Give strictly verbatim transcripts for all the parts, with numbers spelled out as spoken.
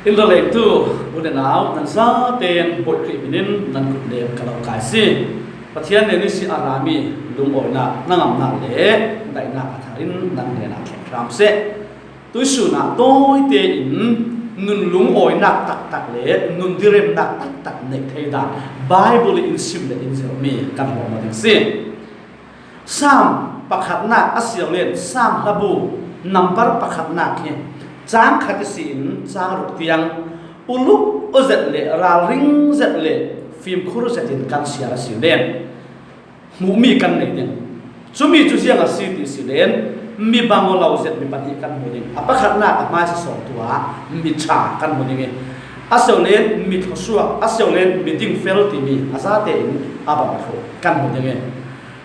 In ralengtu u le nau, nan zaten Bawi Khrih minin nan kut nem ka lo kai si. Pathian nen i si a rami lungawinak, hnangamnak le daihnak a tharin nan hnenah thleng hram seh. Tuisun ah tawite in nun lungawinak taktak le nun diremnak taktak neih thei dan Bible in sim le in zirmi kan hmuh aw ding si. Sam pakhatnak a si lo len Sam hlabu nambar pakhatnak hi cang khat i si in cang ruk tiang uluk u zet le ralring zet le fimkhur zet in kan siar a si len hmuhmi kan nei ding. Cumi cu ziang a si ti si len mi bang aw lo zet mi pahnih kan hmu ding. A pakhatnak a hmaisa sawmtu ah mi ṭha kan hmu ding i a si lo len mi thluasuak, a si lo len mi dingfel timi a zate in a bang a thluk kan hmu ding i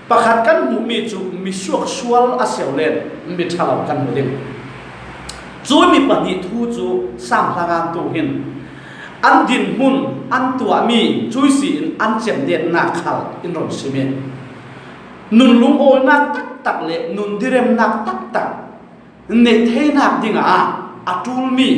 pakhat kan hmuhmi cu mi suaksual a si lo len mi ṭha lo kan hmu ding. Cumi pahnih thu cu Sam hlangangtu hin an dinhmun an tuahmi cui si in an cemnetnak khal in run sim i nun lungawinak taktak le nun diremnak taktak neih theinak dingah a ṭulmi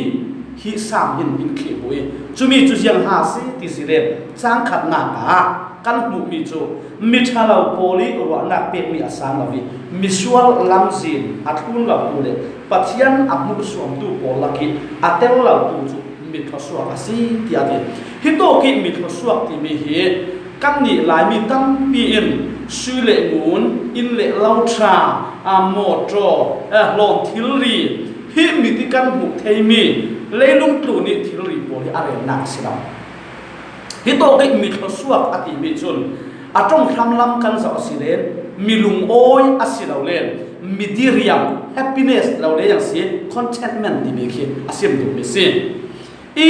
hi Sam hin in khih hmuh i cumi cu ziang ha si ti si len cang khatnak ah kan hmuhmi cu mi ṭha lo pawl i ruahnak pekmi a sang lo i misual lamzin a thlun lotu le Pathian a hmuhsuamtu pawl lak i a tel lotu cu mi thluasuak a si, tiah a ti. Hitawk i mi thluasuak timi hi kannih Laimi tampi in sui le ngun, inn le lo ṭha, a mawṭaw, a hlawn thilri, hi mit i kan hmuh theimi leilung tlun i thilri pawl hi a relnak a si lo. Hitawk i mi thluasuak a timi cun a ṭong hramlam kan zoh a si len mi lungawi a si lo len mi diriam, happiness lo le yang si, contentment timi khi a sim duhmi si. I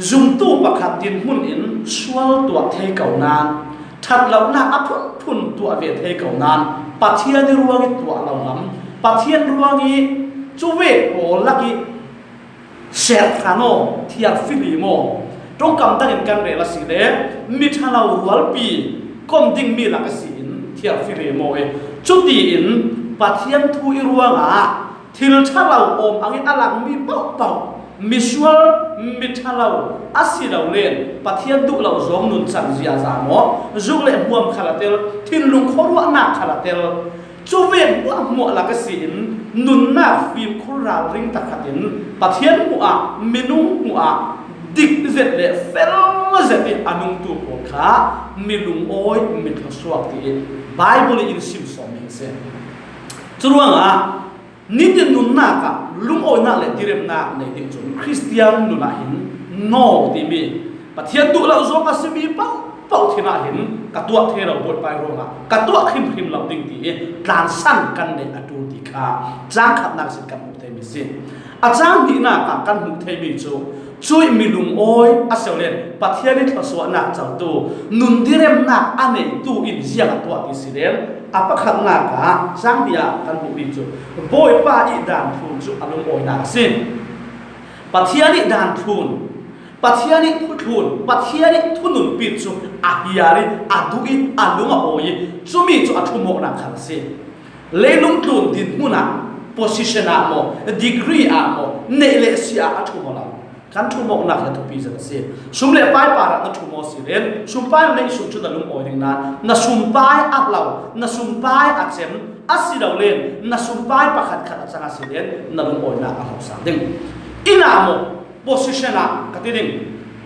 zumtu pakhat dinhmun in sual tuah thei ko nan, ṭhat lonak a phunphun tuah ve thei ko nan, Pathian i ruang i tuah lo ngam, Pathian ruang i cuvek pawl lak i serhran aw, thiarfihlim aw, ṭongkam dangin kan rel a si le mi ṭha lo rualpi kom dingmi lak a si in thiarfihlim aw i cutiin Pathian thu i ruangah thil ṭha lo awm ang i a langmi pohpoh misual, mi ṭha lo a si lo len Pathian duh lo zawng nuncan ziaza maw, zuk le hmuam khal a tel, thinlung khuaruahnak khal a tel, cuvek hmuahhmuah lak a si in nunnak fimkhur ralring takhat in Pathian hmuh ah, minung hmuh ah dik zet le fel zet i a nungtu pawl kha mi lungawi, mi thluasuak ti i Bible in sim sawm hi a si. Curuangah nitin nunnak ah lungawinak le diremnak nei ding cun Khristian nun ah hin no timi Pathian duh lo zawng a simi pohpoh thin ah hin ka tuah thei lo Bawipa i ruangah ka tuah hrimhrim lo ding ti i tlansan kan neih a ṭul ti kha cang khatnak sin kan hmuh theimi si. A cang hnihnak ah kan hmuh theimi cu cuih mi lungawi a si lo len Pathian i thluasuahnak cotu nun diremnak a neitu in ziang a tuah ti si len a pakhatnak ah cang hnih ah kan hmuhmi cu Bawipa i daan thlun cu a lungawinak a si. Pathian i daan thlun, Pathian i thuthlun, Pathian i thununpi cu a hiar i a duh i a lung a awi i cumi cu a ṭhumawknak khal a si. Leilung tlun dinhmun ah, position ah maw, degree ah maw, neih le si ah a ṭhum aw lo. Kan ṭhumawknak hi a thupi zet a si. Sum le pai parah na ṭhum aw si len, sumpai na neih sung cu na lungawi ding nan, na sumpai a hlo, na sumpai a cem, a si lo len, na sumpai pakhat khat a cang a si len, na lungawinak a hlo sang ding. Inn ah maw, position ah ka ti ding,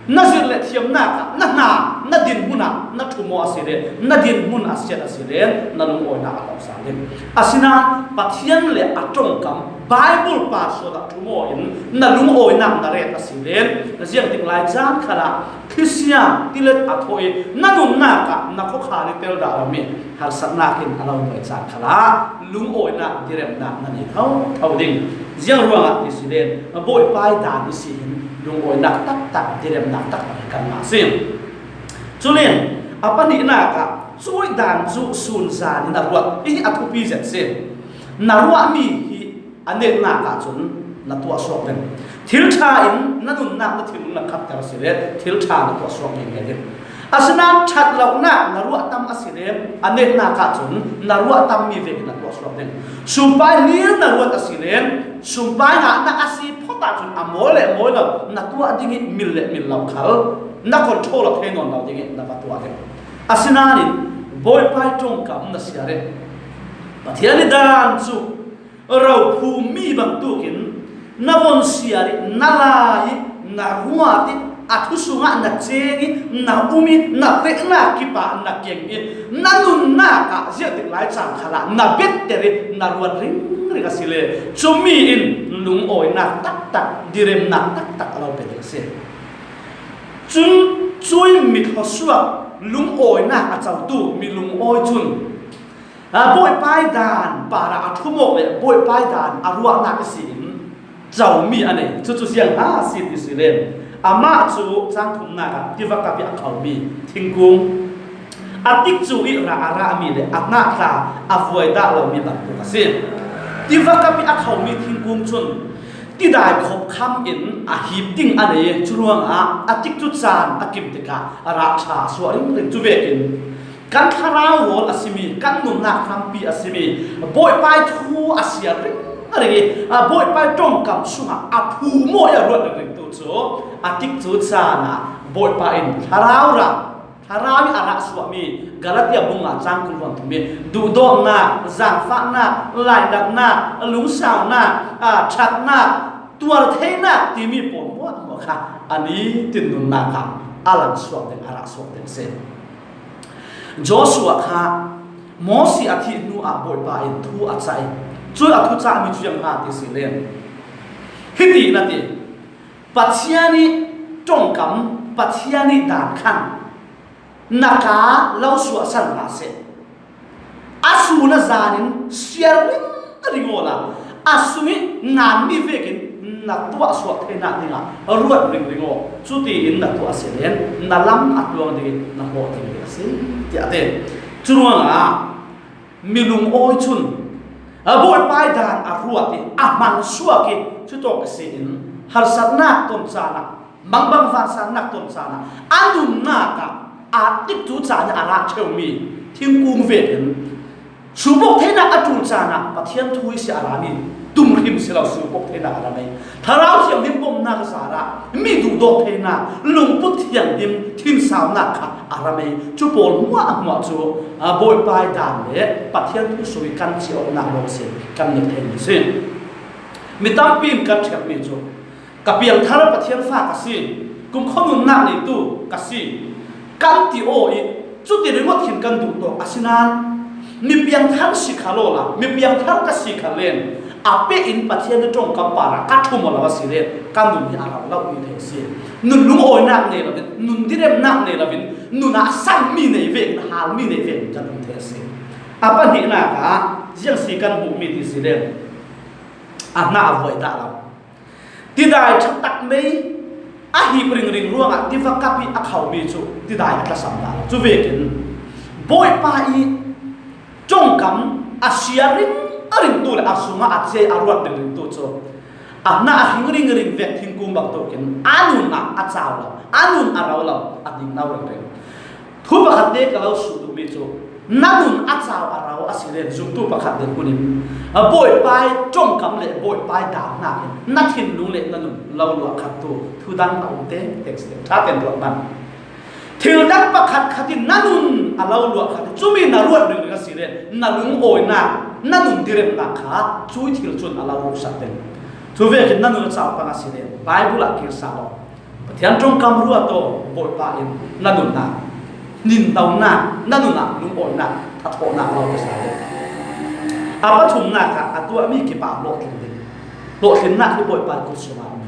na zirh le thiamnak ah, na hna, na dinhmun ah na ṭhum aw a si len, na dinhmun a siat a si len, na lungawinak a hlo sang ding. Asinain Pathian le a ṭongkam Bible pa sual ah ṭhum aw in na lungawinak na ret a si len, na ziangtik lai caan khal ah thlisia tilet a thawh i na nunnak ah na khuakhal i tel dah lomi harsatnak in a lo nuai caan khal ah lungawinak, diremnak na nei thotho ding. Ziang ruangah ti si len, Bawipa i daan i si hin lungawinak taktak, diremnak taktak hi kan ngah si. Culen a pahnihnak ah cuih daan cu sun zan in a ruat hi a thupi zet si. Na ruahmi hi a netnak ahcun na tuahsuak ding. Thil ṭha in na nunnak, na thinlung na khatter si le thil ṭha na tuahsuak ngei ding. Asinain ṭhat lohnak na ruah tam a si len, a netnak ah cun na ruah tammi vekin na tuahsuak ding. Sumpai hlir na ruat a si len, sumpai ngahnak a si phawt ahcun a mawi le mawi lo na tuah ding i mil le mil lo khal na control thei nawn lo ding i na va tuah ding. Asinain Bawipa ih ṭongkam na siar i Pathian ih dan cu rophum mi bantukin na von siar i, na lai i, na ruat i, a thu sungah na ceng i, na um i, na fehnak kip ah na keng i, na nunnak ah ziahtik lai caan khalah na better i, na ruat ringring a si le, cumi in lungawinak taktak, diremnak taktak a lo pe ding a si. Cun cui mi thluasuak lungawinak a cotu mi lungawi cun, aa, Bawipa ih dan parah a ṭhum awk le Bawipa ih dan a ruahnak ihsin comi a nei. Cucu ziang ha a si ti si len, amah cu cang thumnak ah tiva kap i a khomi thingkung, a tikcu i rah a rahmi le a hnah tla a vuai dah lomi bantuk a si. Tiva kap i a khomi thingkung cun tidai khop kham in a hip ding a nei. Cu ruangah a tikcu caan a kim tikah a rah ṭha a suah ringring. Cu vekin kan thlarau rawl a simi, kan nunnak hrampi a simi Bawipa ih thu a siar ringring i, a Bawipa ih ṭongkam sungah a phumawi a ruat ringringtu cu a tikcu caan ah Bawipa in thlarau rah, thlarau i a rah suahmi Galatia bung nga cang kul hluan thum i duhdawtnak, zaangfahnak, lainatnak, lungsaunak, aa, ṭhatnak, tuar theinak timi pawl hmuahhmuah kha a nitin nunnak ah a lang suak ding, a rah suak ding a si. Joshua kha Moses a thih hnu ah Bawipa in thu a cah i, cun a thu cahmi cu ziang ha ti si len, hiti na ti, Pathian ih ṭongkam, Pathian ih dan khan na ka lo suahsan hlah seh. A sun a zan in siar ringring awla, a sung i nganmi vekin na tuahsuak theinak dingah ruat ringring aw. Cutiin na tuah a si len na lam a tluang ding i na hlawhtling ding a si, tiah a ti. Curuangah mi lungawi cun a Bawipa ih dan a ruat i a hmang suak i, cutawk ihsin harsatnak ton caan ah, mangbang vansannak ton caan ah, a nunnak ah a tikcu caan i a rah ṭheumi thingkung vekin, suupok theinak a ṭul caan ah Pathian thu ih si a rami tumhrim si lo, suupok theinak a ra mei. Thlarau Thianghlim bawmhnak zarah mi duhdawt theinak, lungput thianghlim thinsaunak kha a ra mei. Cu pawl hmuahhmuah cu, aa, Bawipa ih dan le Pathian thu sung i kan ciawknak lawng sin kan ngei theimi si. Mi tampi in kan ṭhialmi cu, ka piangthar Pathian fa ka si, kumkhua nunnak neitu ka si, kan ti aw i, cuti ringawt khin kan duh tawk. Asinain mi piangthar si kha lawla, mi piangthar ka si kha len, a peh in Pathian ih ṭongkam parah ka ṭhum aw lo a si len, ka nun hi a ro lo mi thei a si. Nun lungawinak nei loin, nun diremnak nei loin, nun ah a sanmi nei vekin, a halmi nei vekin kan um thei a si. A pahnihnak ah ziang si kan hmuhmi ti si len, a hnah a vuai dah lo. Tidai ṭha tak mei a hip ringring ruangah tiva kap i a khomi cu tidai a tlasam dah lo. Cu vekin Bawipa ih ṭongkam a siar ringringtu le a sungah a cia a ruat ringringtu cu a hnah a hring ringring vek thingkung bangtukin a nun ah a cau lo, a nun a ro lo, a ding no ringring. Thu pakhat te ka lo sut duhmi cu, na nun a cau a ro a si len zumtu pakhat ding hun in, a Bawipa ih ṭongkam le Bawipa ih dan hnakin na thinlung le na nun lo luah khattu thu dang a um te, text te, ṭha tein ruat hmanh. Thil dang pakhat khat in na nun a lo luah khat i, cumi na ruat ringring a si len na lungawinak, na nun diremnak kha cui thil cun a lo ruksak ding. Cu vekin na nun a cau pang a si len Baibal ah kir sal law, Pathian ṭongkam ruat aw, Bawipa in na nunnak, ninnonak, na nunnak, lungawinak, thathawhnak lo ka sa ding. A pathumnak ah a tuahmi kip ah hlawhtling ding. Hlawhtlinnak hi Bawipa kut sungah a um.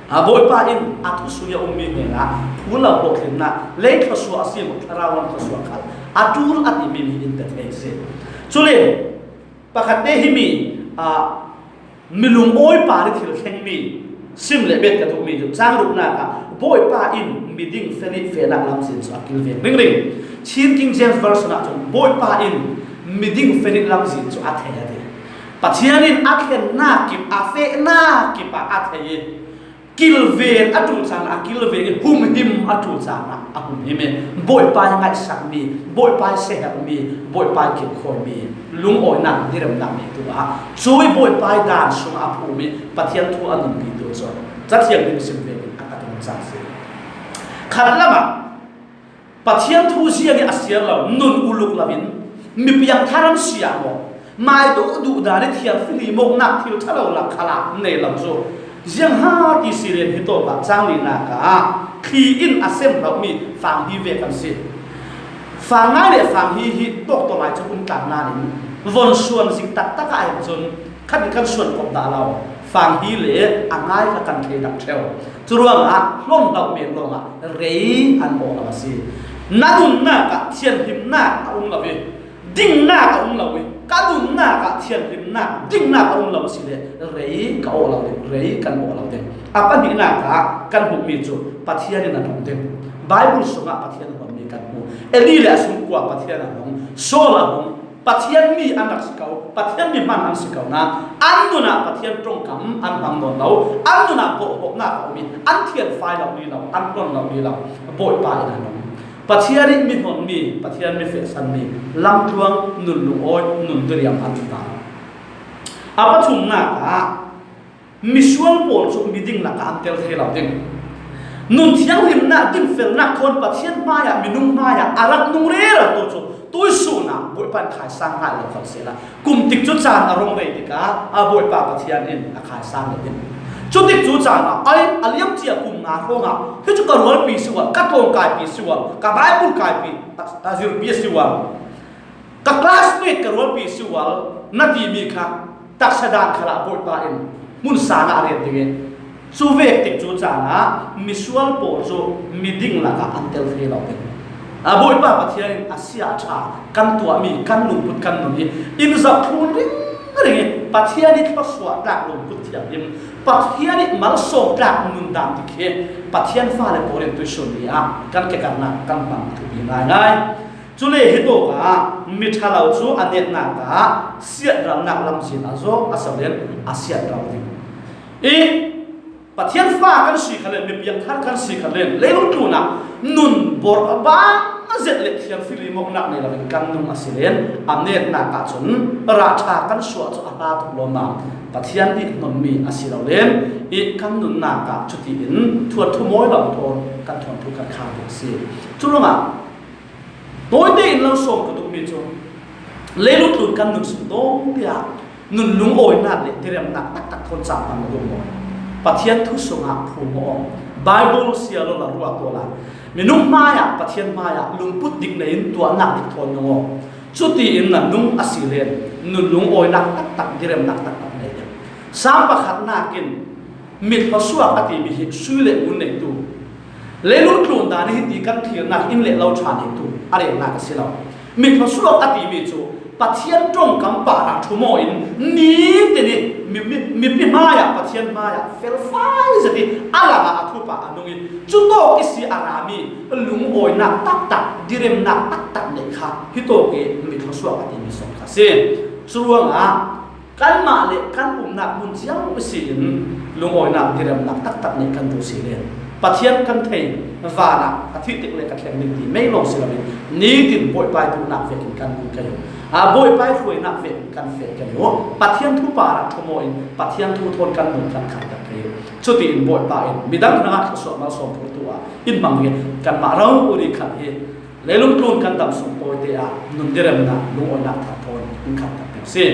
A Bawipa in a thu sung i a ummi hnenah phu lo hlawhtlinnak, lei thluasuah a si maw, thlarau lam thluasuah khal a ṭul a timi mi in pe thei a si. Cule pakhat te himi, aa, mi lungawi par i thil thlengmi sim le bet ka duhmi cu, cang ruknak ah Bawipa in miding feh i fehnak lamzin cu a kilven ringring. Chin King James Version ah cun Bawipa in miding feh i lamzin cu a thei a ti. Pathian in a thlennak kip, a fehnak kip ah a thei i, Kilven a ṭul cangin a kilven i, humhim a ṭul cangin a humhim i, Bawipa i ngaihsak mi, Bawipa i sehelh mi, Bawipa i kilkhawi mi, lungawinak diremnak neitu a, cu i Bawipa i dan sungah a phum i Pathian thu a nunpitu cu Cathiang lim sim vekin a ka tung cang si. Khat lamah Pathian thu ziang i a siar lo, nun uluk loin, mi piangthar an si ah maw, mai duhduh dan i thianghlim i mawhnak thil ṭha lo lak khalah nei lo cu, ziang ha ti si len hi tawk ah cang linak ah thli in a sem hlohmi fang hi ve kan si. Fang ngai le fang hi hi tawk tawlai cu um tlang nain von suan zik taktak ah ahcun khat in kan suan kop dah lo. Fang hi le a ngai kha kan thei dak ṭheu. Curuangah hlawm hloh men lawngah rei an aw lo a si. Na nunnak ah thianhlimnak a um lo i, dingnak a um lo i, ka nunnak ah thianhlimnak, dingnak a um lo a si le rei ka aw lo ding, rei kan aw lo ding. A pahnihnak ah kan hmuhmi cu Pathian in a hlawm ding. Baibal sungah Pathian hlawmmi kan hmu. Eli le a sungkua Pathian a hlawm, Saul a hlawm, Pathian mi an rak si ko, Pathian mi hman an si ko nain, an nun ah Pathian ṭongkam an hmang nawn lo, an nun ah bawhbawhnak a um i, an thianfai lo rih lo, an hlon lo rih lo, Bawipa in a hnong. Pathian i mi hnonmi, Pathian mi fehsanmi, lamtluang, nun lungawi, nun diriam an si ta. A pathumnak ah, misual pawl cu miding lakah an tel thei lo ding. Nun thianghlimnak, dingfelnak thawn Pathian hmaiah, minung hmaiah a rak nung rero tu cu tuihsun ah Bawipa in khaisang ngai lo kho sehla, kum tik cu caan a rung rei tikah a Bawipa Pathian in a khaisang lo ding. Cu tik cu caan ah ai a liamcia kum nga hrawngah hi cu ka rualpi si ual, ka tlawngkaipi si ual, ka Baibal kaipi a, a zirpi a si ual, ka classmate ka rualpi si ual na timi kha taksa dan khalah Bawipa in hmun sang ah a rian ding i, cu vek tik cu caan ah misual pawl cu miding lakah an tel thei lo ding. A Bawipa Pathian in a siaṭha kan tuahmi kan lungput kan nun hi in zoh thlun ringring i Pathian i thluasuah tlak lungput thianghlim, Pathian i malsawm tlak nundan tik hi Pathian fale pawl in tuihsun ni ah kan kekarnak kan hmang thupi ngaingai. Cule hi tawk ah mi ṭha lo cu a netnak ah siatralnak lamzin a zawh a si len a siatral ding. I Pathian fa kan si kha len, mi piangthar kan si kha len, leilung tlun ah nun bor a bang a zet le thianghlim i mawhnak nei loin kan nung a si len a netnak ah cun ralṭha kan suah cu a hla tuk lawmmam. Pathian i hnonmi a si lo len i kan nunnak ah cutiin thuanthu mawi lo thawn kan thuanthu kan khar ding a si. Cu ruangah tawite in lo sawm ka duhmi cu, leilung tlun kan nun sung dawng tiah nun lungawinak le tiremnak taktak thawn cang hmang na duh maw? Pathian thu sungah phum aw. Baibal sia law la ruah tuah la. Minung hmaiah, Pathian hmaiah lungput dik nei in tuahnak dik thawn nung aw. Cutiin na nung a si len nun lungawinak taktak, diremnak taktak nei ding. Sam pakhatnak in, mi thluasuak a timi hi sui le ngun neitu, leilung tlun dan i hiti kan thirnak inn le lo ṭha neitu a relnak a si lo. Mi thluasuak a timi cu Pathian ṭongkam parah ṭhum aw in nitin i mi, mi, mipi hmaiah, Pathian hmaiah felfai zet i a langah a thupah a nung i cu tawk i si a rami lungawinak taktak, diremnak taktak neih kha hi tawk i mi thluasuak a timi sawng kha a si. Curuangah kanmah le kan umnak hmun cio i si in lungawinak diremnak taktak nih kan duh si len Pathian kan thei, vanah ka thih tik le ka thleng ding ti mei lawng si loin nitin Bawipa i duhnak vekin kan nung kei uh. A Bawipa i hruainak vekin kan feh kei uh. Pathian thu parah ṭhum aw in Pathian thu thawn kan nun kan khat tak kei uh. Cutiin Bawipa in midang hrangah thluasuah malsawm phurtu ah in hmang hi kanmah ro uri khat hi leilung tlun kan dam sung tawite ah nun diremnak, lungawinak thar thawn in khat tak ding si.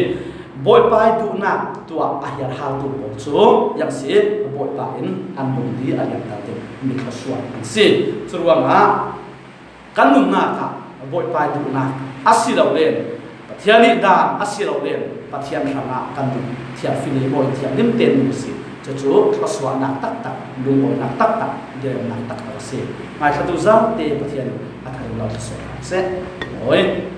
Bawipa i duhnak tuah a hiarhaltu pawl cu yang si, Bawipa in an lungdi a lianter ding mi thluasuak an si. Curuangah kan nunnak ah Bawipa i duhnak a si lo len, Pathian i dan a si lo len Pathian hrangah kan nun thianghlim i mawi thianghlim te nun si. Cucu thluasuahnak taktak, lungawinak taktak, diremnak taktak a si. Ngaithlatu zaute Pathian in a thar lo thluasuah seh. Mawi.